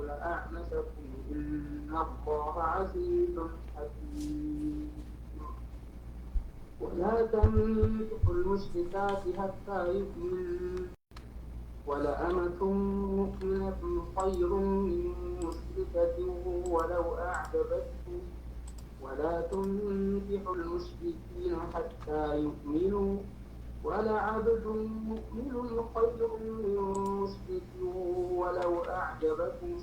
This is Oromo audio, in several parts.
لأعنتكم إن الله عزيز حكيم. ولا تنكحوا المشركات حتى يؤمن، ولأمة مؤمنة خير من مشركة ولو أعجبتكم، ولا تنكحوا المشركين حتى يؤمنوا، ولعبد مؤمن خير من مشرك ولو أعجبكم،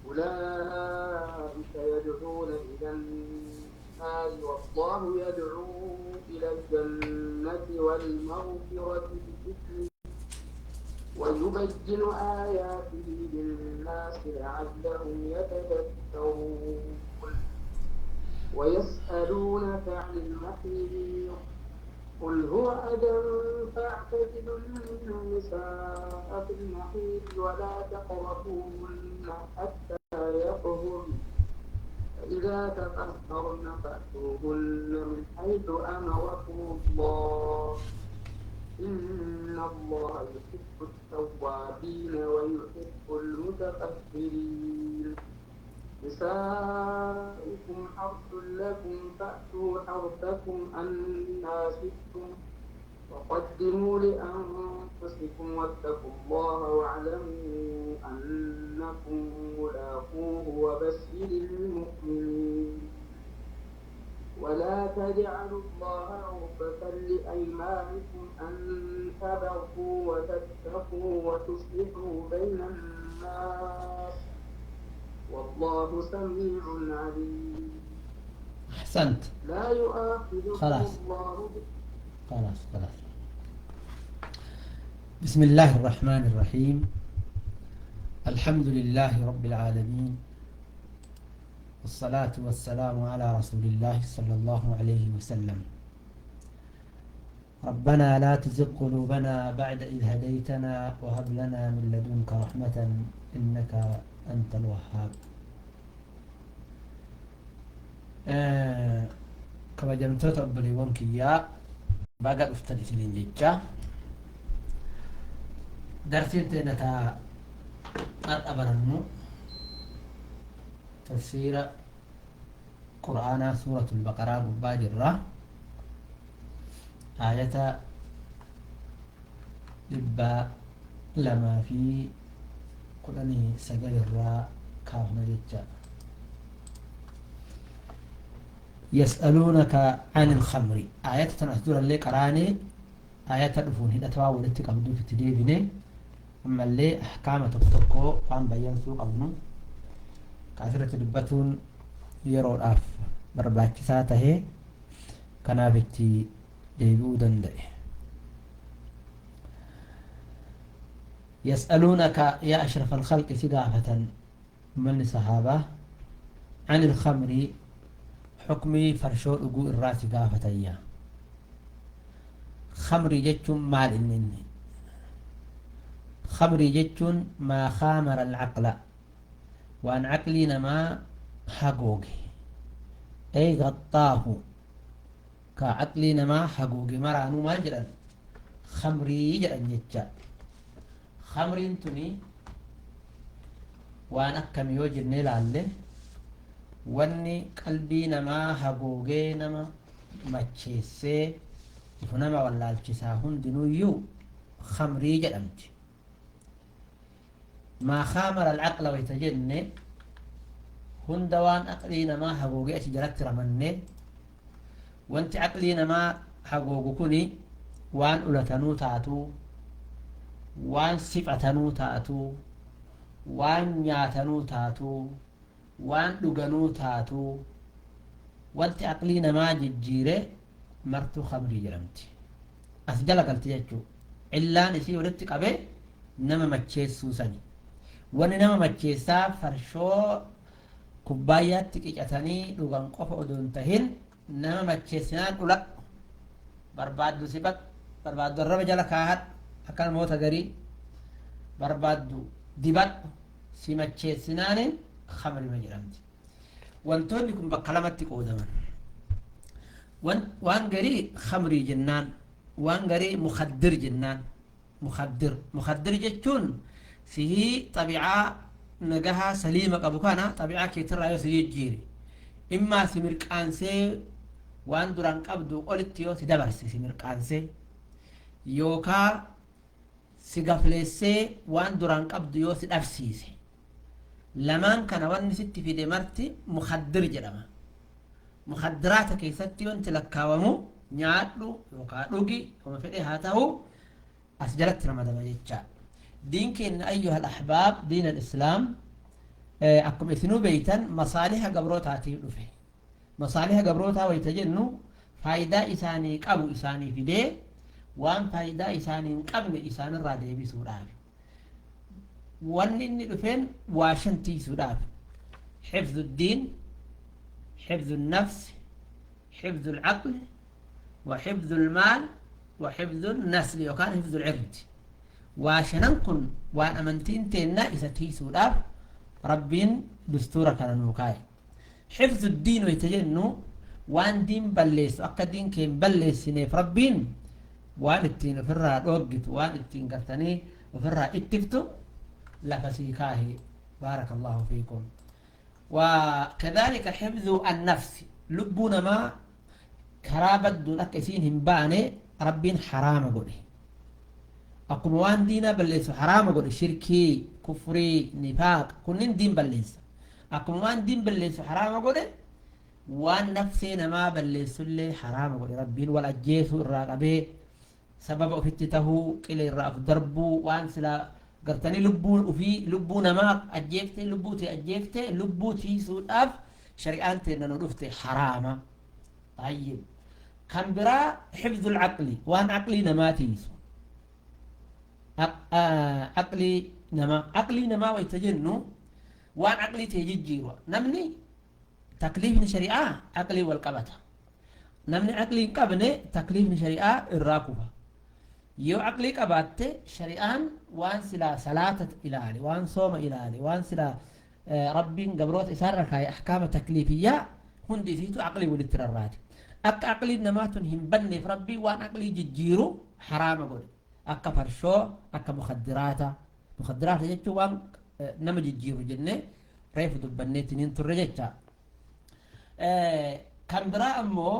أولئك يدعون إلى النار والله يدعو إلى الجنة والمغفرة بإذنه ويبين آياته للناس لعلهم يتذكرون. ويسألونك عن المحيض قل هو أذى فاعتزلوا النساء في المحيض ولا تقربوهن حتى يطهرن، فإذا تطهرن فأتوهن من حيث أمركم الله، إن الله يحب التوابين ويحب المتطهرين. نساؤكم حرث لكم فأتوا حرثكم أنى شئتم وقدموا لأنفسكم واتقوا الله واعلموا أنكم ملاقوه وبشر المؤمنين. ولا تجعلوا الله عرضة لأيمانكم أن تبروا وتتقوا وتصلحوا بين الناس والله سميع عليم. أحسنت. لا يؤاخذكم خلاص. الله خلاص خلاص. بسم الله الرحمن الرحيم. الحمد لله رب العالمين، والصلاة والسلام على رسول الله صلى الله عليه وسلم. ربنا لا تزغ قلوبنا بعد إذ هديتنا وهب لنا من لدنك رحمة إنك أنت الوهاب. Kabajamtoota obboleewwan kiyyaa, baga dhuftan isiniin jecha. Darsiin teenya taa har'a barannu tafsiira Qur'aanaa Suuratul Baqaraa gubbaa jirra. Aayata 219 irraa kaafna jecha. يسألونك عن الخمر، آية تنأثر اللي قراني آية دفون هنا توا ولدت قبضو في تديبني، أما اللي أحكام تبتكو وان بيان سوق أبنو كثرة دبتون يرو الأف برباكساته كنافتي ديبو دندئ. يسألونك يا أشرف الخلق سقافة من الصحابة عن الخمر، حكمي فرشو أقو الراس قافة إياه. خمري جتشون مال إنني خمري جتشون ما خامر العقل، وأن عقلي نما حقوقي أي غطاه، كعقلي نما حقوقي مرانو ما جرن خمري جرن جتشا. خمري انتني وأن أكم يوجد نلالي واني قلبي نما حقوقي نما مچيسي فنما ولا الجساهن دنويو خمري جرمت. ما خامر العقل ويتجني هندوان عقلي نما حقوقي أشجرت رمني، وانت عقلي نما حقوقكني وان أولتنو تاتو وان صفتنو تاتو وان نياتنو تاتو وان دغنو تاتو، وانت عقلي نما ججيره مرتو خمري جرمتي. أسجل قلت يجو إلا نسي ولدت قبل نما مچيس سوسني، وان نما مچيسا فرشو كوبايات تكيتاني دوغان قف أدون تهين نما مچيسنا ولا برباد سبت برباد الرب جل كاهت أكل موت غري برباد دبت سمچيسنان خمر مجرمتي. وانتون يكون بكلمتك قدما وان غري خمري جنان، وان غري مخدر جنان. مخدر جتون فيه طبيعة Nagahaa saliima qabu kana xabi'aa keetirraa yoo si jijjiire, immaa si mirqaansee waan duraan qabdu olitti yoo si dabarse, si mirqaansee yookaa si gafleessee waan duraan qabdu yoo si dhabsiise, lamaan kana wanni sitti fide marti mukaddir jedhama. Mukaddiraata keessatti wanti lakkaawamu nyaadhu yookaa dhugi, oma fedhe haa ta'u, as jalatti ramadama jecha. Diin keenya, أيها الأحباب, diin al-islaam akkuma isinuu beeytan masaaliha gabrootaatiif dhufe. Masaaliha gabrootaa wayta jennu, faayidaa isaanii qabu isaanii fidee waan faayidaa isaanii hin qabne isaanirraa deebisuudhaaf. Wanni inni dhufeen waa shan tiisuudhaaf: حفظ الدين, حفظ النفس, حفظ العقل, وحفظ المال, وحفظ النسل yookaan حفظ العرض. Waa shanan kun waan amantiin teenna isa tiisuudhaaf Rabbiin dustuura kana nuu kaa'e. حفظ الدين wayta jennu, waan diin balleessu akka diin kee hin balleessineef Rabbiin waan ittiin ofirraa dhooggitu, waan ittiin gartanii ofirraa ittiftu lafa sii kaahe. بارك الله فيكم. وكذلك حفظ النفس, lubbuu namaa karaa badduun akka isiin hin baane Rabbiin haraama godhe. Akkuma waan diinaa balleessu haraama godhe, shirkii, kufrii, nifaaq, kunniin diin balleessa, akkuma waan diin balleessu haraama godhe, waan nafsee namaa balleessullee haraama godhe Rabbiin. Wal ajjeesuu irraa qabee, sababa ofitti tahuu, qile irraa of darbuu, waan silaa gartanii lubbuu ufii, lubbuu namaa ajjeefte, lubbuu tee ajjeefte, lubbuu tiisuudhaaf shari'aan teenna nu dhufte haraama. طيب, kan biraa حفظ العقل, waan aqlii namaa tiisu. Aqlii namaa wayta jennu, waan aqlii tee jijjiiru. Namni takliifni shari'aa aqlii wal qabata. Namni aqlii hin qabne takliifni shari'aa irraa kufa. Yoo aqlii qabaatte, shari'aan waan silaa salaata ilaale, waan sooma ilaale, waan silaa Rabbiin gabroota isaarra kaa'e, ahkaama takliifiyyaa hundi isiitu aqlii walitti rarraate. Akka aqliin namaa tun hin banneef Rabbiin waan aqlii jijjiiru haraama godhe, akka farshoo, akka mukaddiraata. Mukaddiraata jechuun waan nama jijjiiru jennee reefu dubbanneetiin hin turre jecha. Kan biraa ammoo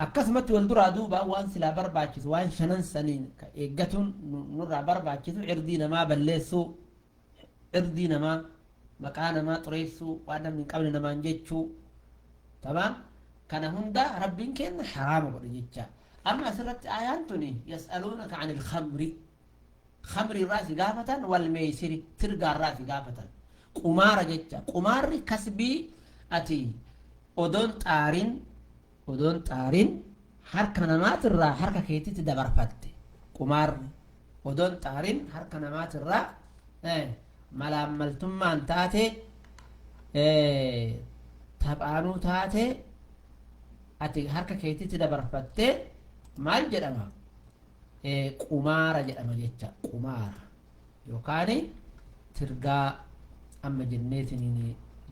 akkasumatti wal duraa duuba waan silaa barbaachisu, waan shanan saniin eeggatuun nurraa barbaachisu, irdii namaa balleessuu, irdii namaa, maqaa namaa xureessuu, waan namni hin qabne namaan jechuu, tamaam, kana hunda Rabbiin kenna haraama godhe jecha. Amma asirratti ayaan tuni يسألونك عن الخمر, khamri irraa si gaafatan, والميسر, tirgaa irraa si gaafatan, qumaara jecha. Qumaarri kasbii ati odoon xaarin harka namaatirraa harka keetitti dabarfatte. Qumaarri odoon xaarin harka namaatirraa malaammaltummaan taate, taphaanuu taate, ati harka keetitti dabarfatte maal jedhama? Qumaara jedhama jecha. Qumaara yookaan tirgaa amma jenneetiniin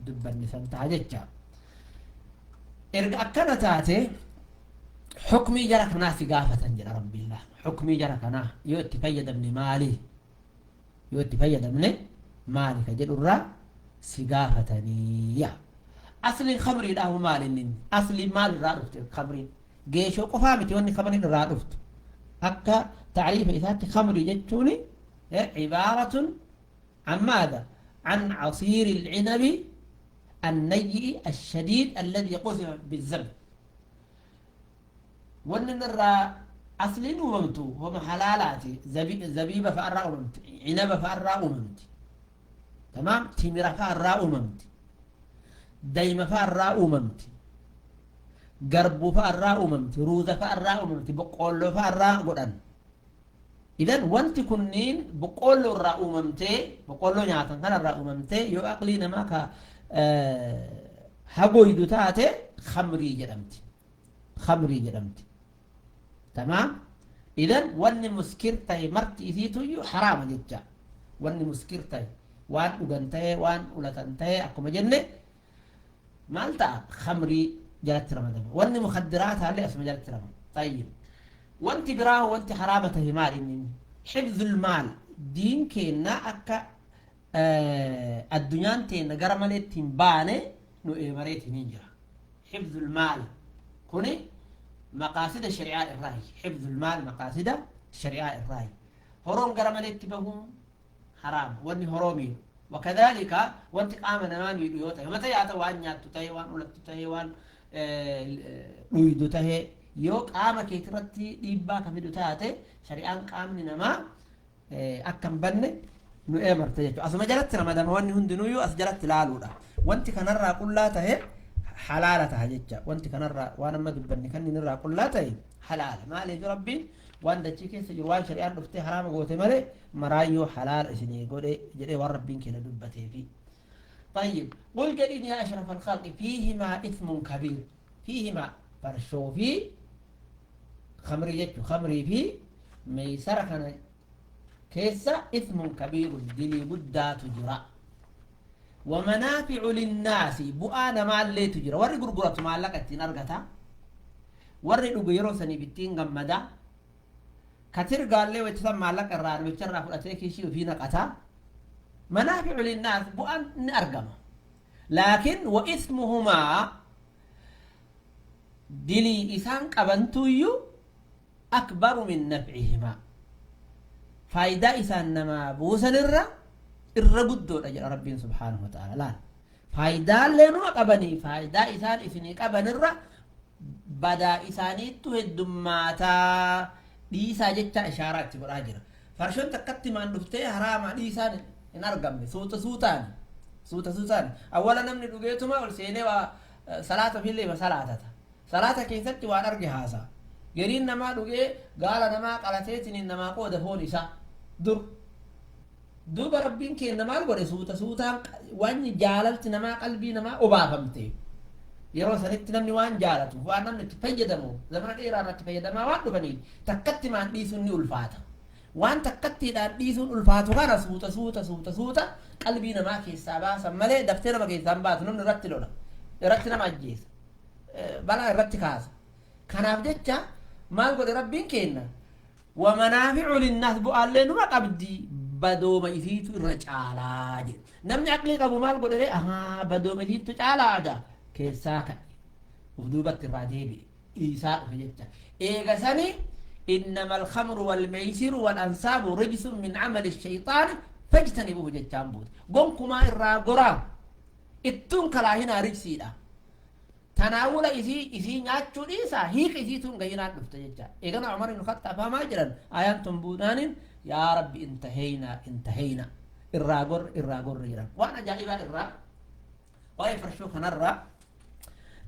dubbanne san ta'a jecha. Erga akkana taate, xukmii jara kanaa si gaafatan jedha Rabbiillah. Xukmii jara kanaa yoo itti fayyadamne maali, yoo itti fayyadamne maali ka jedhurraa si gaafataniiya. Asliin khamriidhaahu maal inni? Asliin maal irraa dhufte khamriin? Geeshoo qofaa miti wanni khamriin irraa dhuftu. Akka tacriifa isaatti khamrii jechuun عبارة عن ماذا؟ عن عصير العنب النيء الشديد الذي قذف بالزبد. Wanni irraa asliin uumamtu homa halaalaati. Zabiiba fa'arraa uumamti, cinaba fa'arraa uumamti, tamaam, timira fa'arraa uumamti, dayma fa'arraa uumamti, garbuu fa'arraa uumamti, ruuza fa'arraa uumamti, boqqoolloo fa'arraa godhan. Idan wanti kunniin boqqoolloo irraa uumamtee, boqqoolloo nyaatan kanarraa uumamtee, yoo aqlii namaa ka hagoydu taate khamrii jedhamti, khamrii jedhamti. Tamaam. Idan wanni muskir ta'e marti isiituyyu haraama jecha. Wanni muskir ta'e, waan dhugan ta'e, waan ulatan ta'e, akkuma jenne maal ta'a? Khamrii jalatti ramadama. Wanni mukaddiraataa illee asuma jalatti ramadama. طيب, wanti biraa wanti haraama ta'e maal inni? حفظ المال, diin keenna akka Addunyaan teenya gara maleetti hin baane nu eemareetiin hin jira. Xifzul maal kuni maqaasida shari'aa irraayi. Xifzul maal maqaasida shari'aa irraayi. Horoon gara maleetti bahuun haraam, wanni horoo miidhu. Wakadhalika wanti qaama namaa miidhu yoo ta'e, mata yaa ta'u, waan nyaattu ta'e, waan ulattu ta'e, waan dhuydu ta'e, yoo qaama keetirratti dhiibbaa ka fidu taate, shari'aan qaamni namaa akka hin banne nu eemarte jechuudha. Asuma jalatti ramadama wanni hundinuyyuu as jalatti laaluudha. Wanti kanarraa qullaa ta'e halaala ta'a jecha. Wanti kanarraa, waan amma dubbanne kanneen irraa qullaa ta'e halaala. Maaliif? Rabbiin waan dachii keessa jiru waan shari'aan dhuftee haraama goote malee maraayyuu halaala isinii godhe jedhee waan Rabbiin keenya dubbateefi. طيب، قل jedhiin يا أشرف الخلق فيهما إثم كبير. فيهما farshoo fi khamrii jechu, khamrii fi meeysara kana keessa إثم كبير dilii guddaatu jira. ومنافع للناس bu'aa namaalleetu jira. Warri gurguratu maallaqa ittiin argata, warri dhugu yeroo saniif ittiin gammada, katirgaallee wachisan maallaqa irraa namicha irraa fudhatee kiishii ofii naqata. منافع للناس bu'aan ni argama. لكن وإثمهما dilii isaan qabantuyyuu أكبر من نفعهما faayidaa isaan namaa buusanirra irra guddoodha jedha Rabbiin سبحانه وتعالى. Laal, faayidaallee numa qabanii, faayidaa isaan isinii qabanirra badaa isaaniittu heddummaataa, dhiisaa jecha ishaaraa itti godhaa jira. Farshoon takkatti maan dhuftee haraama dhiisaan hin argamne. Suuta suutaan, suuta suutaan, awwala namni dhugeetuma ol seenee waa salaata ofiillee salaatata. Salaata keessatti waan arge haasa. Gariin namaa dhugee gaala namaa qalateetiin namaa qooda foon isaa dur. Duuba Rabbiin keenya maal godhe? Suuta suutaan waan jaalalti namaa qalbii namaa obaafamte. Yeroo sanitti namni waan jaalatu, waan namni itti fayyadamu, zamana dheeraa irratti fayyadamaa waan dhufaniif takkatti maan dhiisuun ni ulfaata. Waan takkattiidhaan dhiisuun ulfaatu kana suuta suuta suuta suuta qalbii namaa keessaa baasan malee daftee nama keessaa hin baatu. Namni irratti lola, irratti nama ajjeesa, balaa irratti kaasa. Kanaaf jecha maal godhe Rabbiin kenna? ومنافع للناس bu'aallee numa qabdi, badooma isiitu irra caalaa jedhe. Namni aqlii qabu maal godhe? Ahaa, badooma isiitu caalaadha, keessaa ka'e, uf duubatti irraa deebi'e, dhiisaa dhufe jecha. Eega sani إنما الخمر والميسر والأنصاب رجس من عمل الشيطان فاجتنبوه jechaan buute. Gonkumaa irraa goraa, ittuun kalaahinaa rijsiidha. Tanaawula isii, isii nyaachuu dhiisaa, hiika isiituun gahinaan dhufte jecha. Eegana Umar ibn Khattaab hamaa jedhan ayaan tun buudhaanin, "Yaa Rabbi, انتهينا انتهينا, irraa gorre, irraa gorre" jedhan. Waan ajaa'ibaa irraa waa'ee farshoo kanarraa,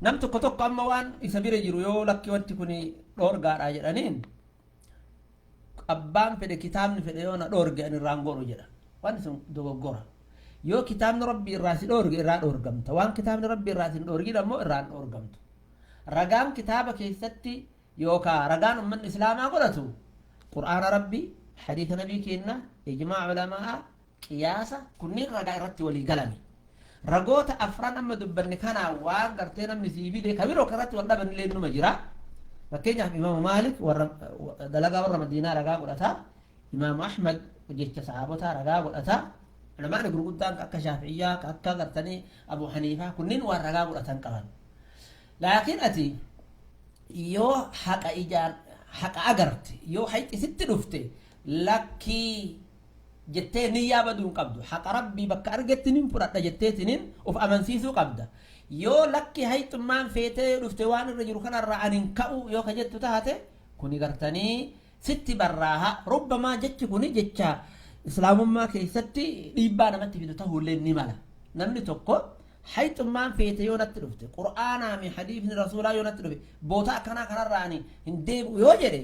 nam tokko tokko amma waan isa bira jiru yoo lakki wanti kun dhoorgaadha jedhaniin, "Abbaan fedhe, kitaabni fedhe yoo na dhoorge ani irraan goru" jedha. Wanti sun dogoggora. Yoo kitaabni Rabbi irraa si dhoorge irraa dhoorgamta. Waan kitaabni Rabbi irraa si hin dhoorgin ammoo irraan dhoorgamtu. Ragaan kitaaba keessatti yookaa ragaan ummanni islaamaa godhatu Qur'aana Rabbi, hadiisa nabii kenna, ijmaa ulamaa, qiyaasa, kunniin ragaa irratti walii galani. Ragoota afran amma dubbanne kanaa waan gartee namni sii fide kabiroo irratti wal dhaban illee numa jira. Fakkeenyaaf Imaamu Maalik warra dalagaa warra Madiinaa ragaa godhata, Imaamu Ahmad jecha sahaabotaa ragaa godhata, ulamaani gurguddaan akka Shaafi'iyyaa, akka gartanii Abu Haniifaa, kunniin waan ragaa godhatan qaban. Laakiin ati yoo haqa ijaan haqa agarte, yoo hayxi sitti dhufte, lakkii jettee niyyaa baduu hin qabdu. Haqa Rabbii bakka argetti nin fudhadha jetteetiniin of amansiisuu qabda. Yoo lakki, hayxummaan feetee dhufte, waan irra jiru kanarraa ani hin ka'u yoo ka jettu taate, kuni gartanii sitti barraaha. Rubbamaa jechi kuni jecha islaamummaa keessatti dhiibbaa namatti fidu ta'uullee ni mala. Namni tokko hayxummaan feete yoo natti dhufte, Qur'aanaa fi hadiisni rasuulaa yoo natti dhufe, boota akkanaa kanarraa ani hin deebi'u yoo jedhe,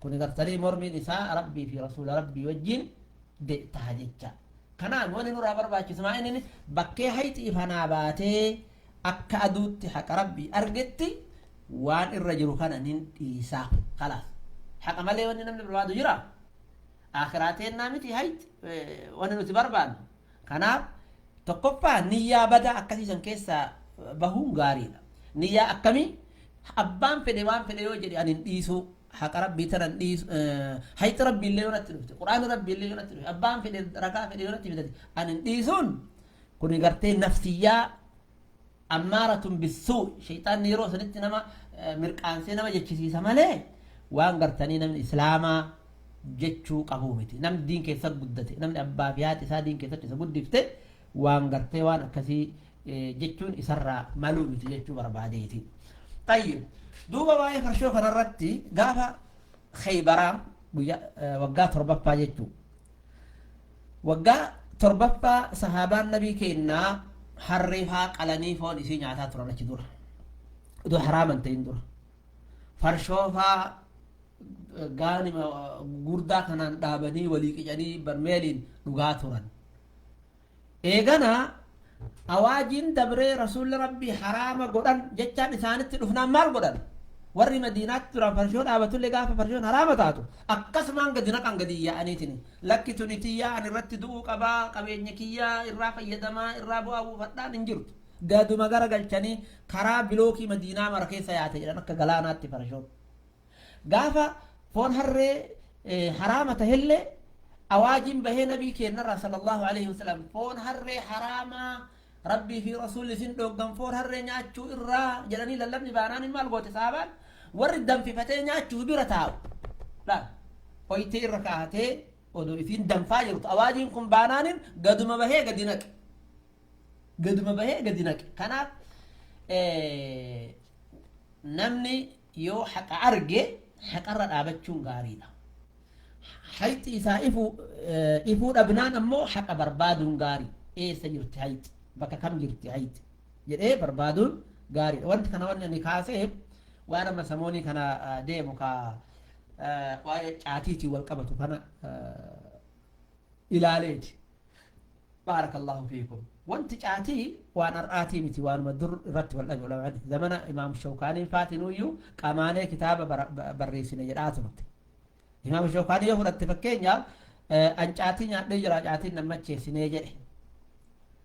kuni gartanii mormiin isaa Rabbii fi rasuula Rabbii wajjin ta'a jecha. Kanaaf wanni nurraa barbaachisu maa inni bakkee hayxi ifanaa baatee akka aduutti haqa Rabbii argetti waan irra jiru kana nin dhiisaa, خلاص. Haqa malee wanni namni barbaadu jira? Akiraateennaa miti hayxi wanni nuti barbaannu. Kanaaf tokkoffaa niyyaa badaa akkasiisan keessaa bahuun gaariidha. Niyyaa akkamii? Abbaan fedhe waan fedhe yoo jedhe ani hin dhiisuu. Haqa Rabbii tanan dhiisu, hayxi Rabbii illee yoo natti dhufte, Qur'aanni Rabbii illee yoo natti dhufe, abbaan fedhe ragaa fedhe yoo natti fidate, ani hin dhiisuun kuni gartee nafsiyyaa ammaaratun bissuu, shayxaanni yeroo sanitti nama mirqaansee nama jechisiisa malee waan gartanii namni Islaamaa jechuu qabuu miti. Namni diin keessa guddate, namni abbaa fi haati isaa diin keessatti isa guddifte, waan gartee waan akkasii jechuun isarraa maluu miti jechuu barbaadeeti. Tayyib. Duuba waa'ee farshoo kanarratti gaafa Khaybaraa guyyaa waggaa torbaffaa jechuu. Waggaa torbaffaa sahaabaan Nabii keennaa harree faa qalanii foon isii nyaataa turan achi dura. Utuu haraama hin ta'in dura. Farshoo faa gaanima gurdaa kanaan dhaabanii walii qicanii barmeeliin dhugaa turan. Eegana awaajiin dabree Rasuulli Rabbii haraama godhan jechaan isaanitti dhufnaan maal godhan? Warri Madiinaatti duraan farshoo dhaabatullee gaafa farshoon haraama taatu akkasumaan gadi naqan, gadi yaa'aniitiin, lakki tuni tiyyaa, ani irratti du'uu qabaa, qabeenya kiyyaa irraa fayyadamaa, irraa bu'aa buufadhaan hin jirtu. Gaduma gara galchanii karaa bilookii Madiinaa mara keessa yaate jedhan akka galaanaatti farshoon. Gaafa foon harree haraama tahellee awaajiin bahee Nabii keennarraa sallallahu alaihi wasallam, foon harree haraamaa, Rabbii fi Rasuulli isin dhooggan foon harree nyaachuu irraa jedhanii lallabni baanaan maal goote sahaabaan? Warri danfifatee nyaachuuf bira taa'u laal oyitee irra kaa'atee odoo isiin danfaa jirtu awaajiin kun baanaanin gaduma bahee gadi naqe, gaduma bahee gadi naqe. Kanaaf namni yoo haqa arge haqarra dhaabachuun gaariidha. Hayxi isaa ifuu dhabnaan ammoo haqa barbaaduun gaarii. Eessa jirti hayxi? Bakka kam jirti hayxi? Jedhee barbaaduun gaariidha. Wanti kana wanni ani kaaseef waan amma samoonii kana deemu ka waa'ee caatiitiin wal qabatu kana ilaaleeti. Baarakallahu fiikum. Wanti caatii waan har'aatii miti, waanuma dur irratti wal dhabe ulamaan. Zamana Imaam Shawkaaniin faatinuyyuu qamaanee kitaaba barreessine jedhaa turte. Imaam Shawkaanii yoo fudhatte fakkeenyaaf, an caatii nyaadhee jira, caatiin nan macheessinee jedhe.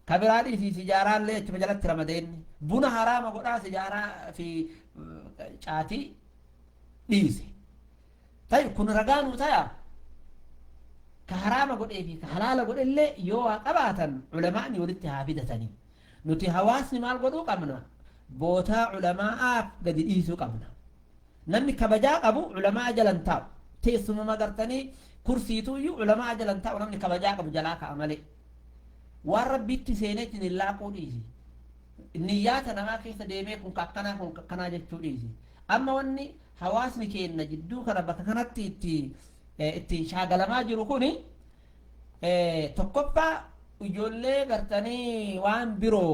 Ka biraa dhiisii, sijaaraallee achuma jalatti ramadee inni. Buna haraama godhaa, sijaaraa fi caatii dhiise. Ta'i kun ragaa nuu ta'a. Ka haraama godhee fi ka halaala godhellee yoo waa qabaatan ulamaa'ni walitti haa fidatanii. Nuti hawaasni maal godhuu qabna? Bootaa ulamaa'aaf gadi dhiisuu qabna. Namni kabajaa qabu ulamaa'a jalan taa'u. Teessuma magartanii kursiituuyyuu ulamaa'a jalan taa'u, namni kabajaa qabu jalaa ka'a malee. Waan Rabbiitti seeneetiin hin laaquu dhiisi. Niyyaata namaa keessa deemee kun ka akkanaa, kun ka akkanaa jechuu dhiisi. Amma wanni hawaasni keenya jidduu kana bakka kanatti ittiin shaagalamaa jiru kuni, tokkoffaa ijoollee gartanii waan biroo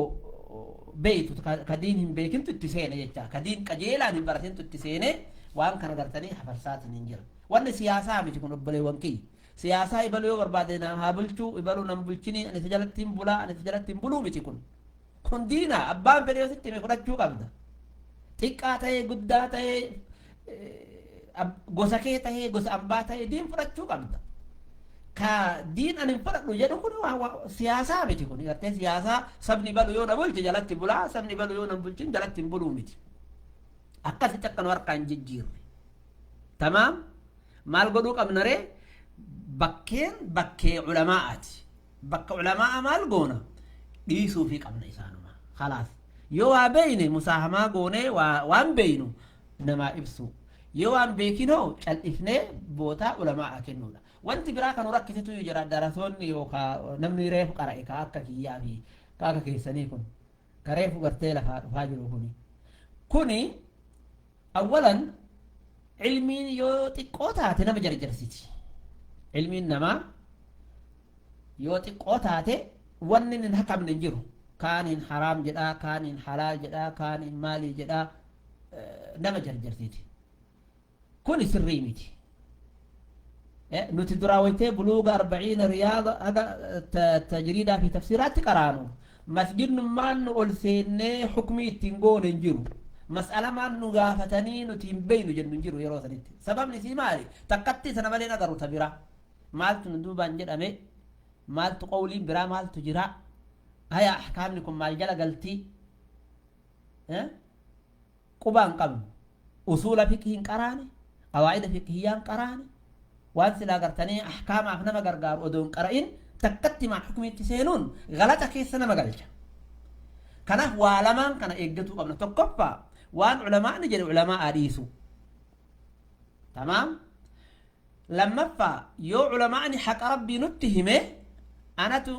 beeytu ka diin hin beekintu itti seene jecha, ka diin qajeelaan hin baratintu itti seene, waan kana gartanii hafarsaatiin hin jira. Wanni siyaasaa miti kun, obboleewwan kiyya. Siyaasaa ibaluu yoo barbaade na haa bulchuu, ibaluu nan bulchinii, ani isa jalatti hin bulaa, ani isa jalatti hin buluu miti kun. Kun diina abbaan fedhe yoo sitti hime fudhachuu qabda. Xiqqaa ta'ee, guddaa ta'ee, gosa kee ta'ee, gosa ambaa ta'ee, diin fudhachuu qabda. Ka diin ani hin fudhadhu jedhu kun siyaasaa miti kun. Gartee siyaasaa sabni balu yoo na bulche jalatti bulaa, sabni balu yoo na bulchin jalatti hin buluu miti. Akkasitti akka nu harkaan jijjiirre. Tamaam, maal godhuu qabna ree? Bakkeen bakkee ulamaa'aati. Bakka ulamaa'a maal goona? Dhiisuufii qabna isaanuma. Khalaas. Yoo waa beeyne musaahamaa goonee waan beeynu namaa ibsu. Yoo waan beekinoo cal'ifnee bootaa ulamaa'a kennuudha. Wanti biraa kan nu rakkisitu jira, darasoonni yookaan namni reefu qara'e ka akka kiyyaa fi ka akka keessanii kun, ka reefu gartee lafaa dhufaa jiru kuni. Kuni awwalan ilmiin yoo xiqqoo taate nama jarjarsiti. Ilmiin namaa yoo xiqqoo taate wanni hin hakamne hin jiru. Kaaniin haraam jedhaa, kaaniin halaal jedhaa, kaaniin maalii jedhaa, nama jarjarsiti. Kuni sirrii miti. Nuti duraa waytee Buluuga, Arbaciina, Riyaada haga tajriidaa fi tafsiiraatti qaraanu, masjidnummaan nu ol seennee hukmii ittiin goone hin jiru. Mas'alamaan nu gaafatanii nuti hin beeynu jennu hin jiru yeroo sanitti. Sababni isii maali? Takkatti sana malee agarru ta biraa. Maaltu nu duubaan jedhame? Maaltu qawliin biraa maaltu jira? Haya, ahkaamni kun maal jala galtii? Qubaa hin qabnu. Usuula fiqhii hin qaraane. Qawaa'ida fiqhiyyaan qaraane, waan silaa gartanii ahkaamaaf nama gargaaru odoo hin qara'in takkatti maan hukumiitti seenuun galata keessa nama galcha. Kanaaf waa lamaan kana eeggatuu qabna. Tokkoffaa, waan ulamaa'ni jedhe ulamaa dhiisu. Tamaam. Lammaffaa, yoo ulamaa'ni haqa Rabbii nutti hime, anatu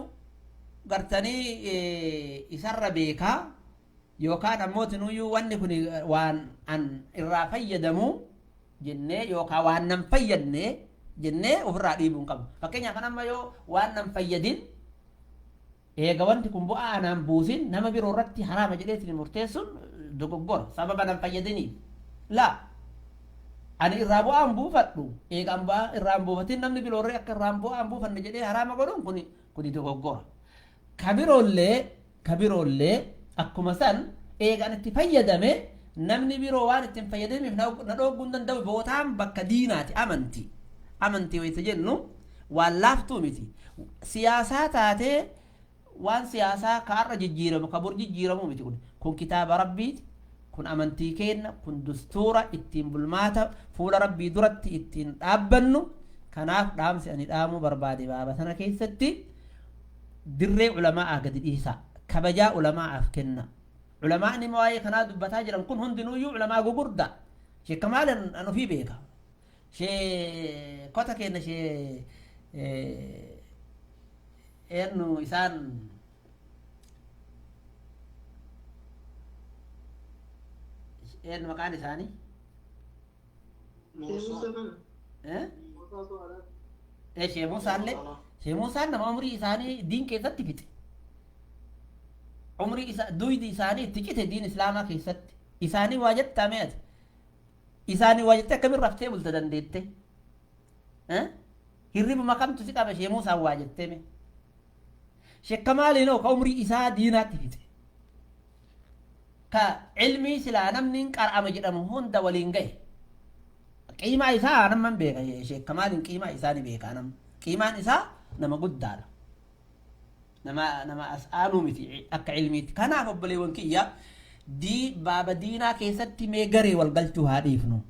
gartanii isarra beekaa yookaan ammoo tinuyyuu wanni kun waan an irraa fayyadamu jennee yookaan waan nan fayyadne jennee ofirraa dhiibuu hin qabnu. Fakkeenyaaf, kan amma yoo waan nan fayyadin, eega wanti kun bu'aa anaan buusin, nama biroo irratti haraama jedheetiin murteessuun dogoggora, sababa nan fayyadiniif. Laa, ani irraa bu'aan buufadhu, eega an bu'aa irraa hin buufatin namni biroorree akka irraa bu'aa hin buufanne jedhee haraama godhuun kuni dogoggora. Ka biroollee akkuma san, eega an itti fayyadame namni biroo waan ittiin fayyadamiif na dhooguu hin danda'u. Bootaan bakka diinaati amantii. Amantii wayita jennu waan laaftuu miti. Siyaasaa taatee waan siyaasaa ka har'a jijjiiramu ka bor jijjiiramuu miti. Kun kitaaba Rabbiiti, kun amantii keenna, kun dustuura ittiin bulmaata fuula Rabbii duratti ittiin dhaabbannu. Kanaaf dhaamsi ani dhaamuu barbaade baaba sana keessatti, dirree ulamaa'aa gadi dhiisaa, kabajaa ulamaa'aaf kenna. Ulamaa'ni waa'ee kanaa dubbataa jiran kun hundinuuyyuu ulamaa gugurdaa. Sheek Kamaal an ofii beeka, sheekota keenya, shee eenyu isaan, eenyu maqaan isaanii? Muusaa. Muusaa Su'aalaat. Shee Muusaallee, Shee Muusaan nama umrii isaanii diin keessatti fixe. Umrii isa duydi isaanii itti cite diin Islaamaa keessatti. Isaanii waa jettaa mee ati? Isaanii waa jettee akkamin raftee bulta dandeette? Hirribuma kamtu si qaba Shee Muusaan waa jettee mee? Sheek Kamaaliinoo ka umrii isaa diinaatti fixe. Ka ilmii silaa namni hin qara'ama jedhamu hunda waliin gahe. Qiimaa isaa naman beeka. Sheek Kamaaliin qiimaa isaa ni beeka nam. Qiimaan isaa nama guddaadha. Nama as aanuu miti akka ilmiitti. Kanaaf obboleewwan kiyya, dii baaba diinaa keessatti mee garee wal galchuu haa dhiifnu.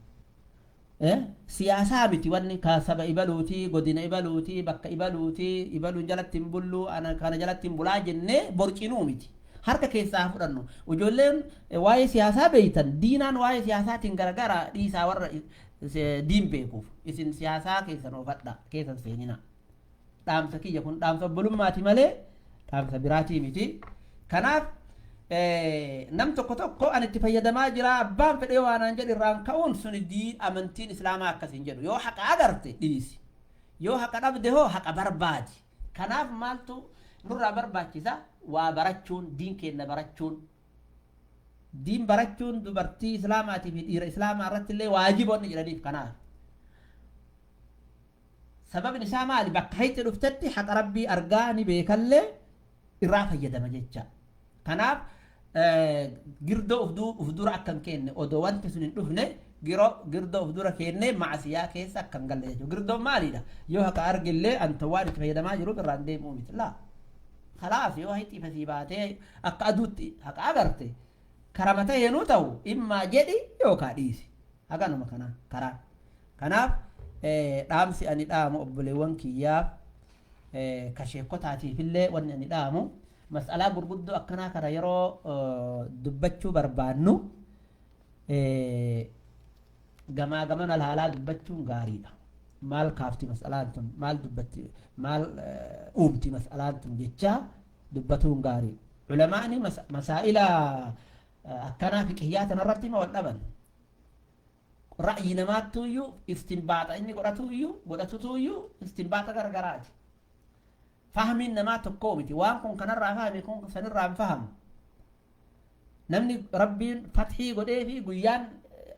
Siyaasaa miti wanni ka saba ibaluuti, godina ibaluuti, bakka ibaluuti, ibaluun jalatti hin bullu, ana kana jalatti hin bulaa jennee borcinuu miti. Harka keessaa haa fudhannu. Ijoolleen waa'ee siyaasaa beeytan, diinaan waa'ee siyaasaatiin garagara dhiisaa warra diin beekuuf. Isin siyaasaa keessan oofadha, keessan seenina. Dhaamsa kiyya kun dhaamsa obbolummaati malee dhaamsa biraatii miti. Kanaaf nam tokko tokko ani itti fayyadamaa jira, abbaan fedhee waan aan jedhu irraan ka'uun suni diin amantiin Islaamaa akkas hin jedhu. Yoo haqa agarte dhiisi. Yoo haqa dhabde hoo haqa barbaadi. Kanaaf maaltu nurraa barbaachisa? Waa barachuun, diin keenya barachuun. Diin barachuun dubartii Islaamaatii fi dhiira Islaamaa irratti illee waajiboonni jedhaniif kanaaf. Sababni isaa maali? Bakka hayxi dhuftetti haqa Rabbii argaa ni beekallee irraa fayyadama jecha. Kanaaf girdoo uf dura akka hin kenne, odoo wanti sun hin dhufne girdoo uf dura kenne macasiyaa keessa akka hin galle jechuudha. Girdoon maalidha? Yoo haqa argillee anta waan itti fayyadamaa jiruuf irraan deemuu miti. Laa. Kalaas, yoo hayxi fasii baatee akka aduutti haqa agarte, karama ta'eenuu ta'u immaa jedhi yookaa dhiisi. Haganuma kana karaa. Kanaaf dhaamsi ani dhaamu obboleewwan kiyyaaf, ka sheekotaatiifillee, wanni ani dhaamu, mas'alaa gurguddoo akkanaa kana yeroo dubbachuu barbaannu gamaa gamana laalaa dubbachuun gaariidha. Maal kaafti mas'alaan tun, maal dubbatti, maal uumti mas'alaan tun jechaa dubbatuun gaariidha. Ulamaani masaa'ila akkanaa fiqhiyyaa tanarratti ma wal dhaban. Ra'yi namaattuuyyuu istinbaaxa inni godhatuuyyuu godhatutuuyyuu istinbaaxa garagaraati. Fahmiin namaa tokkoo miti. Waan kun kanarraa fahame, kun sanirraa hin fahamu. Namni Rabbiin fathii godhee fi guyyaan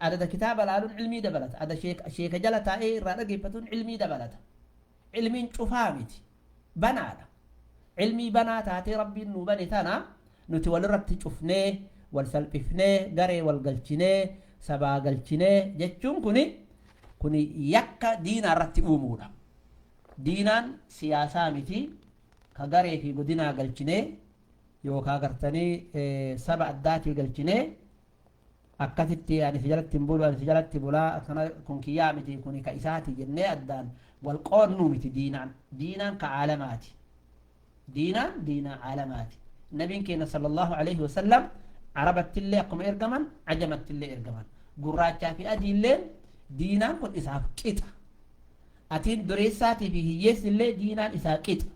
adada kitaaba laaluun ilmii dabalata. Ada sheeka jala taa'ee irraa dhageeffatuun ilmii dabalata. Ilmiin cufaa miti. Banaadha. Ilmii banaa taatee Rabbiin nuu bane tana nuti walirratti cufnee, wal salphifnee, garee wal galchinee, sabaa galchinee jechuun kuni yakka diinaa irratti uumuudha. Diinaan siyaasaa miti ka garee fi godinaa galchinee yookaan gartanii saba addaatii galchinee. Akkasitti ani si jalatti hin bulu, ani si jalatti bulaa, kana kun kiyyaa miti, kun ka isaati jennee addaan wal qoonnuu miti. Diinaan diinaan ka caalamaati, diinaan diinaa caalamaati. Nabiin keenya sallallahu alaihi wasallam arabattillee akkuma ergaman, ajamattillee ergaman, gurraachaa fi adiilleen diinaan kun isaaf qixa. Atiin dureessaatii fi hiyyeessillee diinaan isaa qixa.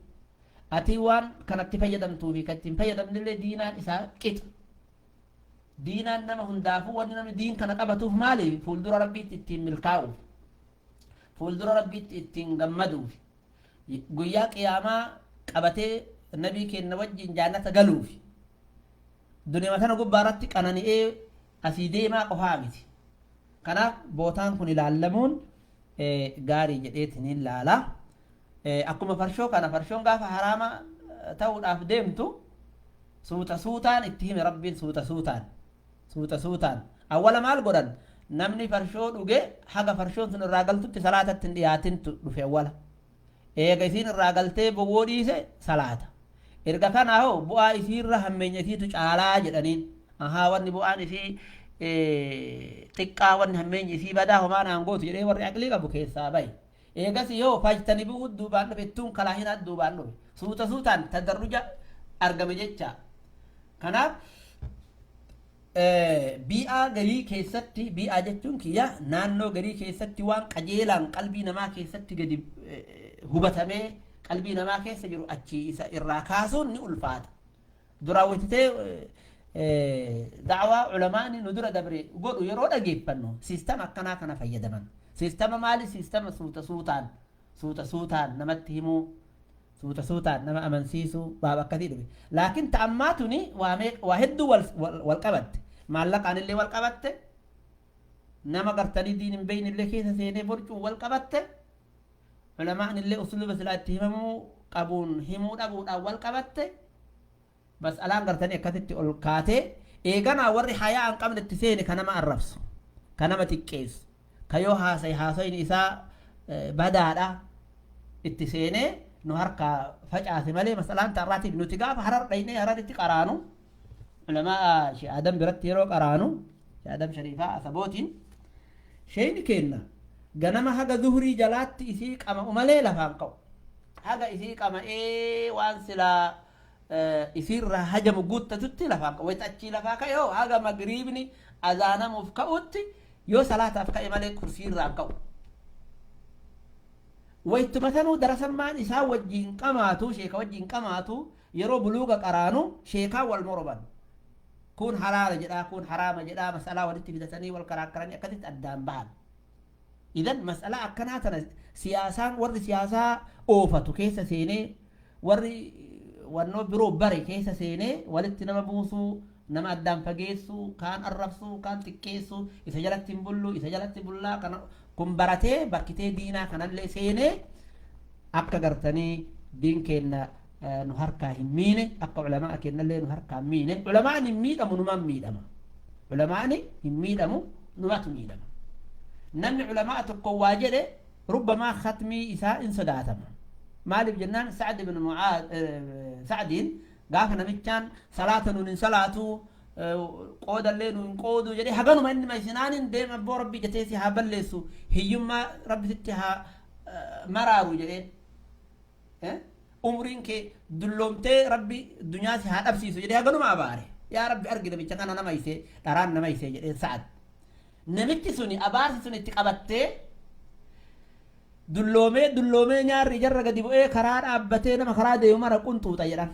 Atiin waan kanatti fayyadamtuu fi kan ittiin fayyadamnillee diinaan isaa qixa. Diinaan nama hundaafuu, wanni namni diin kana qabatuuf maali? Fuuldura Rabbiitti ittiin milkaa'uuf, fuuldura Rabbiitti ittiin gammaduuf, guyyaa qiyaamaa qabatee nabii keenya wajjin jaannata galuuf, duniyaa tana gubbaa irratti qanani'ee asii deemaa qofaa miti. Kanaaf bootaan kun ilaallamuun gaarii jedheetiniin laala. Akkuma farshoo kana, farshoon gaafa haraama ta'uudhaaf deemtu suuta suutaan itti hime Rabbiin, suuta suutaan, suuta suutaan. Awwala maal godhan? Namni farshoo dhuge haga farshoon sun irraa galtutti salaatatti hin dhiyaatintu dhufe awwala. Eega isiin irraa galtee bowwoo dhiise salaata. Erga kanaa hoo bu'aa isiirra hammeenya isiitu caalaa jedhaniin. Ahaa, wanni bu'aan isii xiqqaa, wanni hammeenyi isii badaa, homaa naan gootu jedhee warri aqlii qabu keessaa bahe. Eegas yoo fajtani bu'uu duubaan dhufe, ittuun kalaahinaa duubaan dhufe, suuta suutaan tadarruja argame jecha. Kanaaf bii'aa garii keessatti, bii'aa jechuun kiyya naannoo garii keessatti, waan qajeelaan qalbii namaa keessatti gadi hubatamee qalbii namaa keessa jiru achi isa irraa kaasuun ni ulfaata. Duraan wayititee da'waa ulamaani nu dura dabre godhu yeroo dhageeffannu siistama akkanaa kana fayyadaman. Siistama maali? Siistama suuta suutaan, suuta suutaan namatti himuu, suuta suutaan nama amansiisuu, baaba akkasii dhufe. Laakiin ta'ammaa tuni waa hedduu wal qabatte. Maallaqaan illee wal qabatte. Nama gartanii diin hin beekne illee keessa seenee borcuu wal qabatte. Ulamaan illee usluuba silaa itti himamuu qabuun himuu dhabuudhaan wal qabatte. Mas'alaan gartanii akkasitti ol kaatee eeganaa warri hayaa hin qabne itti seene, ka nama arrabsu, ka nama xiqqeessu, ka yoo haasaye haasayni isaa badaadha itti seenee nu harkaa facaase malee, mas'alaan ta'arraatiif nuti gaafa Harar dhaynee Hararitti qaraanu, ulamaa Shee Adam biratti yeroo qaraanu, Shee Adam Shariifaa Asabootiin, sheeyni keenna ganama haga zuhurii jalaatti isii qama'u malee lafaan ka'u. Haga isii qama'ee waan silaa isiirraa hajamu guuttatutti lafaan ka'u. Wayita achii lafaa ka'e hoo haga magriibni azaanamuuf ka'utti yoo salaataaf ka'e malee kursiirraa ka'u. Wayituma sanuu darasammaan isaa wajjiin qamaatu, sheeka wajjiin qamaatu, yeroo buluuga qaraanu sheekaa wal moroban. Kun halaala jedhaa, kun haraama jedhaa, masalaa walitti fidatanii wal karaakkaranii akkasitti addaan bahan. Idan masalaa akkanaa tana siyaasaan, warri siyaasaa oofatu keessa seenee, warri wannoo biroo bare keessa seenee walitti nama buusuu, nama addaan fageessuu, kaan arrabsuu, kaan xiqqeessuu, isa jalatti hin bullu, isa jalatti bullaa, kana kun baratee bakkitee diinaa kanallee seenee akka gartanii diin keenna nu harkaa hin miine, akka ulamaa kennallee nu harkaa hin miine. Ulamaan hin miidhamu, numaan miidhama. Ulamaan hin miidhamu, numatu miidhama. Namni ulamaa tokko waa jedhe rubbamaa khatmii isaa in sodaatama. Maaliif jennaan, Sa'd ibn Mu'aaz, Sa'diin gaafa namichaan salaata nuun hin salaatu, qoodallee nuun hin qoodu jedhee haganuma inni maysinaanin deema, abboo Rabbii jetee si haa balleessu, hiyyummaa Rabbi sitti haa maraaru jedheen. Umriin kee dulloomtee Rabbi dunyaa si haa dhabsiisu jedhee haganuma abaare. Yaa Rabbi argi namicha kana, nama isee dharaan nama isee jedheen Sa'ad. Namichi suni abaarsi sun itti qabattee dulloomee dulloomee nyaarri ijarra gadi bu'ee karaa dhaabbatee nama karaa deemu mara qunxuuxa jedhan.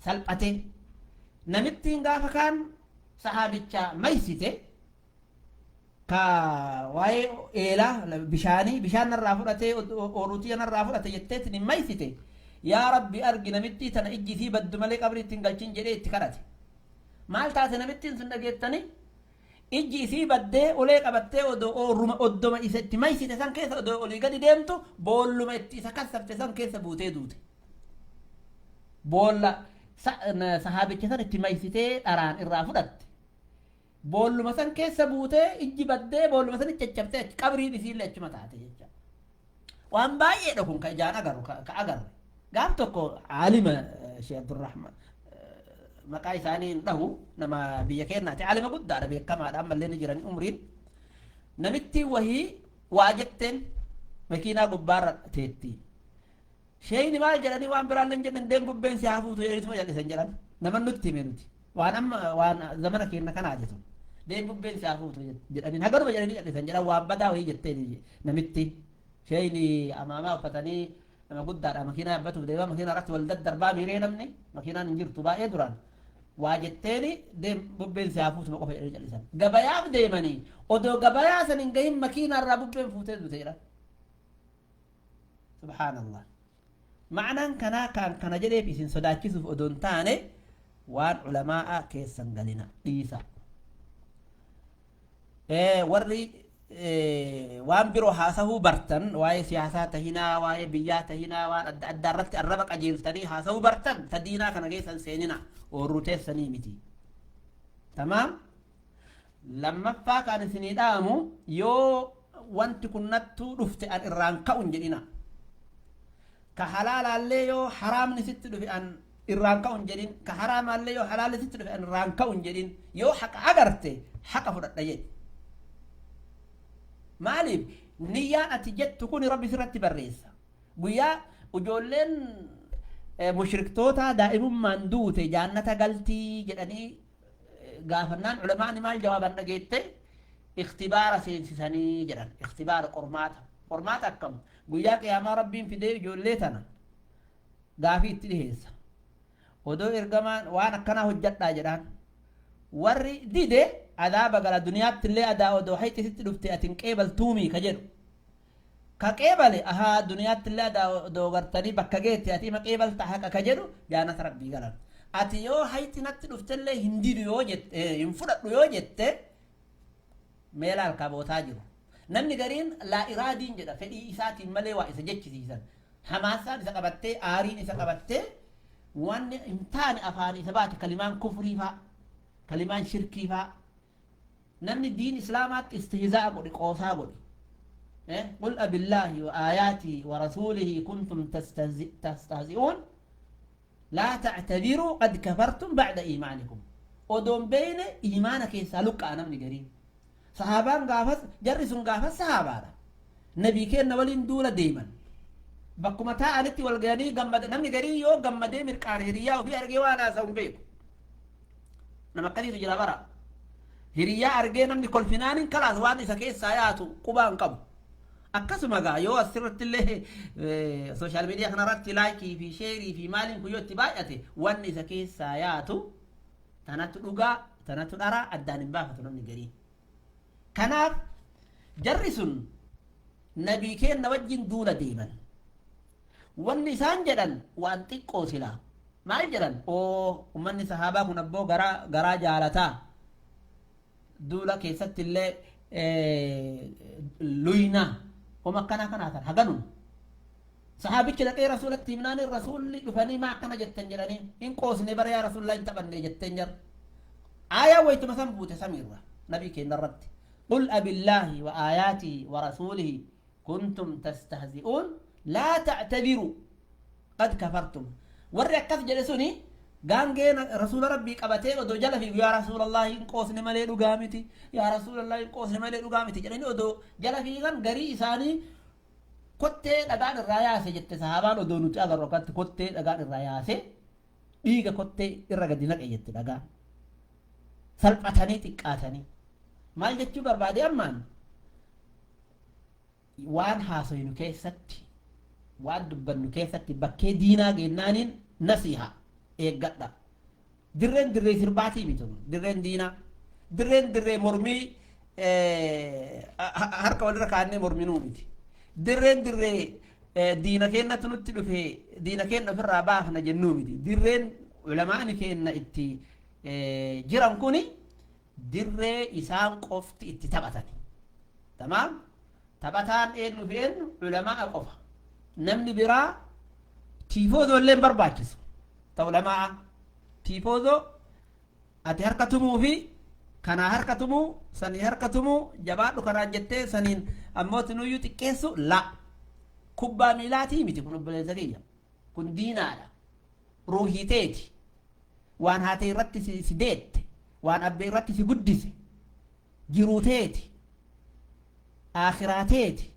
Salphatee. Namittiin gaafa kaan sahaabicha maysite, ka waa'ee eelaa bishaanii, bishaan narraa fudhatee, ooruutii narraa fudhate jetteetiin hin maysite, yaa Rabbi argi namittii tana, ijji isii baddu malee qabrii ittiin galchin jedhee itti kadhate. Maal taate namittiin sun dhageettanii? Ijji isii baddee ulee qabattee odoo oorruma oddoma isa itti maysite san keessa odoo olii gadi deemtu boolluma itti isa kassafte san keessa buutee duute. Boolla sahaabicha san itti maysitee dharaan irraa fudhatte. Boolluma san keessa buutee ijji baddee boolluma san caccabtee achi qabriin isiillee achuma taate jecha. Waan baay'eedha kun ka ijaan agarru, ka agarre. Gaaf tokko aalima Sheekh Abdurrahman Maqaa isaanii hin dhahu, nama biyya keenyaati, aalima guddaadha, beekamaadha, ammallee ni jiran umriin. Namitti wahii waa jetteen makiinaa gubbaarra teetti. Sheeyni maal jedhanii waan biraan hin jedhan, deem bubbeen si haa fuutu jedhaniituma jal'isan jedhan. Nama nutti hime nuti. Waan amma waan zamana keenya kanaa jedhu. Deem bubbeen si haa fuutu jedhanii hagaruma jedhanii jal'isan jedhan, waan badaa wahii jetteen namitti. Sheeyni amaamaa uffatanii nama guddaadha, makiinaa yaabbatuuf deemaa, makiinaa irratti wal daddarbaa miiree, namni makiinaan hin jirtu baay'ee duraan. Waa jetteeni deem bubbeen si haa fuutuma qofa jedhanii callisan. Gabayaaf deemanii odoo gabayaa san hin gahin makiinaa irraa bubbeen fuutee duute jedhan. Subhaanallah. Ma'anaan kanaa kan kana jedheef isin sodaachisuuf odoo hin taane, waan ulamaa'a keessan galina dhiisa. Warri waan biroo haasahuu bartan, waa'ee siyaasaa tahinaa, waa'ee biyyaa tahinaa, waan adda addaa irratti arraba qajeeltanii haasahuu bartan, ta diinaa kana keessan seenina, oorruu teessanii miti. Tamaam. Lammaffaa kan isinii dhaamu, yoo wanti kun nattuu dhufte an irraan ka'u hin jedhina. Ka halaalaallee yoo haraamni sitti dhufe an irraan ka'u hin jedhin. Ka haraamaallee yoo halaalli sitti dhufe an irraan ka'u hin jedhin. Yoo haqa agarte haqa fudhadha jedhi. Maaliif? Niyyaan ati jettu kun Rabbi sirratti barreessa. Guyyaa ijoolleen mushriktoota daa'imummaan duute jaannata galtii jedhanii gaafannaan, ulamaani maal jawaaban dhageette? Ikhtibaara seensisanii jedhan. Ikhtibaara, qormaata. Qormaata akkam? Guyyaa qiyaamaa Rabbiin fidee ijoollee tana gaafii itti dhiheessa. Odoo ergamaan waan akkanaa hojjadhaa jedhaan. Warri dide adaaba gala, duniyaatti illee adaa odoo hayxi sitti dhufte ati hin qeebaltuumii ka jedhu. Ka qeebale, ahaa, duniyaatti illee adaa odoo gartanii bakka geette ati ima qeebalta haqa ka jedhu, jaanata Rabbii galan. Ati yoo hayxi natti dhuftellee hin didu yoo jette, hin fudhadhu yoo jette, meela alkabootaa jiru. Namni gariin laa iraadiin jedha, fedhii isaatiin malee waa isa jechisiisan. Hamaasaan isa qabattee, aariin isa qabattee, wanni hin taane afaan isa baate, kalimaan kufrii faa, kalimaan shirkii faa. Namni diin islaamaatti istihzaa godhe, qoosaa godhe. قل أبالله وآياته ورسوله كنتم تستهزئون لا تعتذروا قد كفرتم بعد إيمانكم. Odoon beeyne iimaana keessaa luqqa'a namni gariin. Sahaabaan gaafas, jarri sun gaafas sahaabaadha. Nabii keenna waliin duula deeman. Bakkuma taa'anitti wal ga'anii gammada. Namni gariin yoo gammadee mirqaan hiriyaa ofii argee waan haasa'u hin beeku. Nama akkasiitu jira bara. Hiriyaa argee namni kolfinaanin kalaas waan isa keessaa yaatu qubaa hin qabu. Akkasuma gaa yoo asirratti illee social media kanarratti like fi share fi maaliin kun yoo itti baay'ate, wanni isa keessaa yaatu tanatu dhugaa tanatu dharaa addaan hin baafatu namni gariin. Kanaaf jarri sun nabii keenna wajjin duula deeman. Wanni isaan jedhan waan xiqqoo silaa. Maal jedhan? Oo, ummanni sahaabaa kun abboo garaa garaa jaalataa. Duula keessatti illee luynaa. Homa akkanaa kanaa tan haganuma. Sahaabichi dhaqee rasuulatti himnaan, rasuulli dhufanii maa akkana jettan jedhanii, hin qoosne bara yaa rasuulillah, hin taphanne jetteen jar. Aayaa wayituma san buute samiirra nabii keenya irratti. قل أبالله وآياته ورسوله كنتم تستهزئون لا تعتذروا قد كفرتم. Warri akkas jedhe suni gaangeen rasuula Rabbii qabatee odoo jala fiigu, yaa rasuulallah, hin qoosne malee dhugaa miti, yaa rasuulallah, hin qoosne malee dhugaa miti jedhanii odoo jala fiigan, garii isaanii kottee dhagaan irraa yaase jette sahaabaan. Odoo nuti agarru akkatti kottee dhagaan irraa yaase, dhiiga kottee irra gadi naqe jette dhagaan. Salphatanii xiqqaatanii. Maal jechuu barbaade ammaan? Waan haasoynu keessatti, waan dubbannu keessatti, bakkee diinaa geennaaniin nasiha eeggadha. Dirreen dirree sirbaatii miti, dirreen diinaa. Dirreen dirree mormii harka walirra kaannee morminuu miti. Dirreen dirree diina keennatu nutti dhufe, diina keenna ofirraa baafna jennuu miti. Dirreen ulamaani keenna itti jiran kuni dirree isaan qofti itti taphatan. Tamaam? Taphataan eenyu fi eenyu? Ulamaa qofa. Namni biraa tiifoozoo illee hin barbaachisu. Ta ulamaa tiifoozoo ati harka tumuu fi kanaa harka tumuu, sanii harka tumuu, jabaadhu kanaan jettee saniin ammoo tinuyyuu xiqqeessu la. Kubbaa miilaatii miti kun, obboleessa kiyya. Kun diinaadha. Ruuhiteeti. Waan haatee irratti si deette, waan abbee irratti si guddise, jiruu teeti, aakhiraa teeti.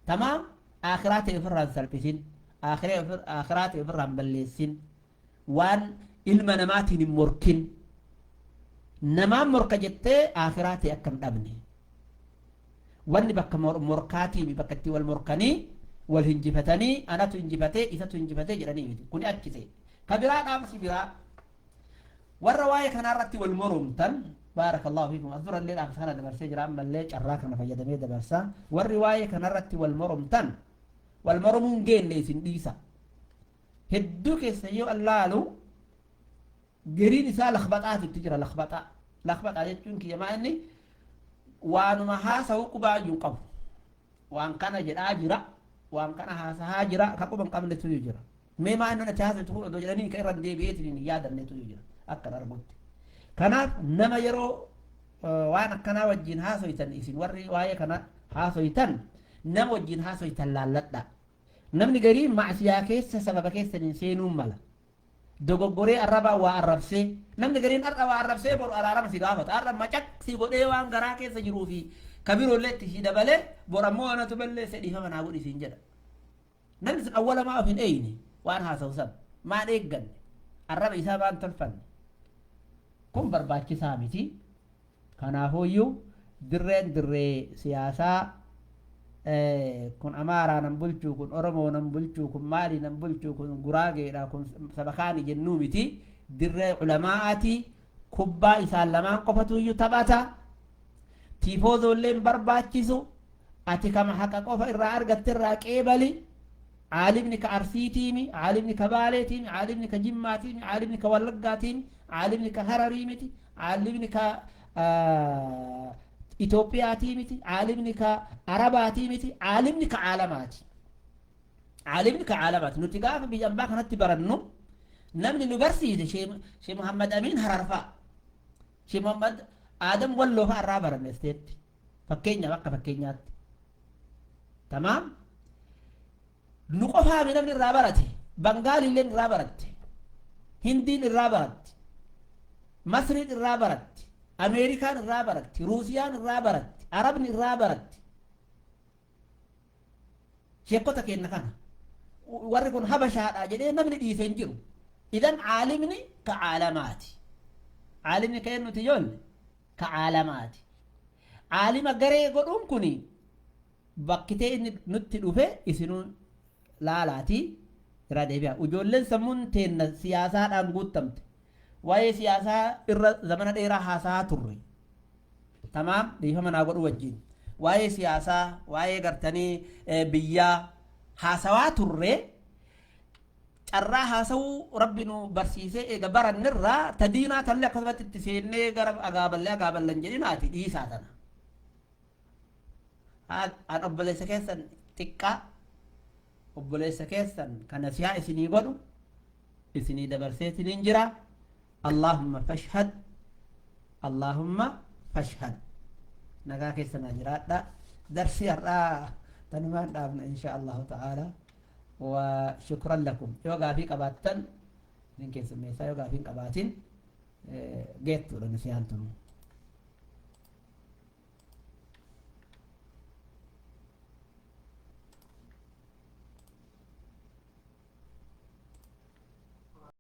Tamaam, aakhiraa ta'e ofirraa hin salphisin, aakhiraa ta'e ofirraa hin balleessin, waan ilma namaatiin hin morkin. Namaan morka jettee aakhiraa ta'e akka hin dhabne. Wanni bakka morkaatii bakka itti wal morkanii wal hinjifatanii, anatu hinjifatee, isatu hinjifatee jedhanii miti. Kuni achi ta'e. Ka biraa dhaamsi biraa, warra waa'ee kanarratti wal moromtan, baarakallahu fiikum, as durallee dhaamsa kana dabarsee jira, ammallee carraa kana fayyadamee dabarsa. Warri waa'ee kanarratti wal moromtan, wal moromuun geenne isin dhiisa. Hedduu keessa yoo allaalu gariin isaa lakbaxaatu itti jira. Lakbaxaa, lakbaxaa jechuun kiyya maa inni waanuma haasa'u qubaayyuu qabu, waan kana jedhaa jira, waan kana haasahaa jira, ka quba hin qabnetu jira. Mee maa inni achi haasa'u kun odoo jedhanii ka irra deebi'eetiin hin yaadannetu jira akkan argutti. Kanaaf nama yeroo waan akkanaa wajjin haasoytan, isin warri waa'ee kana haasoytan, nama wajjin haasoytan laalladha. Namni gariin macsiyaa keessa sababa keessaniin seenuun mala. Dogoggoree arrabaa waa arrabsee, namni gariin har'a waa arrabsee boru araarama si gaafata. Har'a macaq si godhee waan garaa keessa jiruu fi kabiroollee itti si dabalee, bor ammoo anatu balleesse, dhiifama naa godhi siin jedha. Namni sun awwalamaa of hin eeyne, waan haasa'u san maan eegganne, arraba isaa maan tolfanne. Kun barbaachisaa miti. Kanaafuuyyuu dirreen dirree siyaasaa kun Amaaraa nan bulchuu, kun Oromoo nan bulchuu, kun maalii nan bulchuu, kun Guraageedha, kun saba kaani jennuu miti. Dirree culamaa'aati. Kubbaa isaan lamaan qofatuyyuu taphata. Tiifoozoolleen barbaachisu. Ati kama haqa qofa irraa argatte irraa qeebali. Caalimni ka Arsiitiimi, caalimni ka Baaleetiimi, caalimni ka Jimmaatiimi, caalimni ka Wallaggaatiimi, caalimni ka Hararii miti, caalimni ka Itoophiyaatii miti, caalimni ka Arabaatii miti, caalimni ka caalamaati. Caalimni ka caalamaati. Nuti gaafa biyya ambaa kanatti barannu namni nu barsiise Shee Muhammad Amiin Hararfaa, Shee Muhammad Aadam Walloo fa'a irraa baranne isteetti. Fakkeenyaaf, akka fakkeenyaatti. Tamaam. Nu qofaami namni irraa barate. Bangaaliilleen irraa baratte. Hindiin irraa baratti. Masriin irraa baratti. Ameerikaan irraa baratti. Ruusiyaan irraa baratti. Arabni irraa baratti. Sheekota keenya kana. Warri kun Habashaadha jedhee namni dhiise hin jiru. Idan caalimni ka caalamaati. Caalimni ka eenyuti ijoollee? Ka caalamaati. Caalima garee godhuun kuni bakkitee inni nutti dhufe isinuu laalaati irraa deebi'a. Ijoolleen sammuun teenna siyaasaadhaan guuttamte. Waa'ee siyaasaa irra zamana dheeraa haasahaa turre. Tamaam, dhiifama naa godhu wajjin. Waa'ee siyaasaa, waa'ee gartanii biyyaa haasawaa turre. Carraa haasawuu Rabbi nu barsiisee eega barannirraa ta diinaa tallee akkasumatti itti seennee gara agaaballee agaaballan jedhinaati dhiisaa tana. An obboleessa keessan xiqqaa, obboleessa keessan kan nasihaa isinii godhu isinii dabarseetiniin jira. Allahumma fashhad, Allahumma fashhad. Nagaa keessa naa jiraadha. Darsii har'aa tanumaan dhaabna insha Allahu ta'ala. Wa shukran lakum. Yoo gaafii qabaattan isin keessummeessaa, yoo gaafii hin qabaatin geettuudha nasihaan tunu.